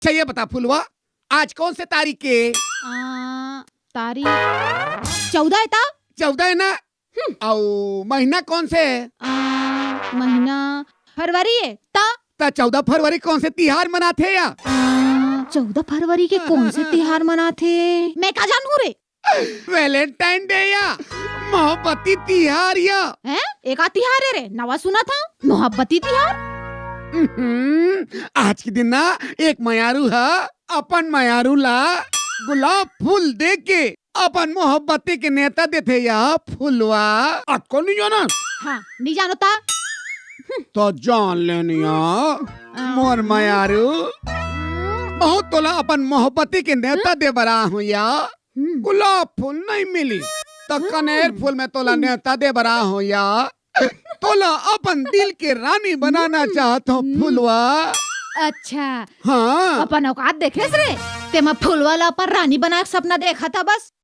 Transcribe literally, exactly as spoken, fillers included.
अच्छा ये बता फुलवा, आज कौन से तारीख के? आ, तारीख चौदह है ता। चौदह है ना? हम्म। अउ महीना कौन से है? आ, महीना फरवरी है ता। ता चौदह फरवरी कौन से तिहार मनाथे या? आ, चौदह फरवरी के कौन से तिहार मनाथे? मैं का जानहूँ रे? Valentine Day या मोहब्बती तिहार या। हैं? एका तिहार है रे, नवा सुनत हँव, मोहब्बती तिहार। हम्म, आज के दिन ना एक मयारू ह अपन मयारू ला गुलाब फूल दे के अपन मोहब्बती के नेवता देथे या फुलवा। अतको नहीं जाना? हाँ, नहीं जानो ता। तो जान लेनिया, मोर मयारू, बहुत तोला अपन मोहब्बती के नेवता दे बर आहूँ या। हम्म। गुलाब फूल नहीं मिली, त कनेर फूल में तोला नेवता दे बर आहूँ या। तोला अपन दिल के रानी बनाना चाहत हँव फुलवा। अच्छा, हाँ। अपन औकात देखेस रे, तेमा फुलवा ला अपन रानी बनाए के सपना देखत हस बस।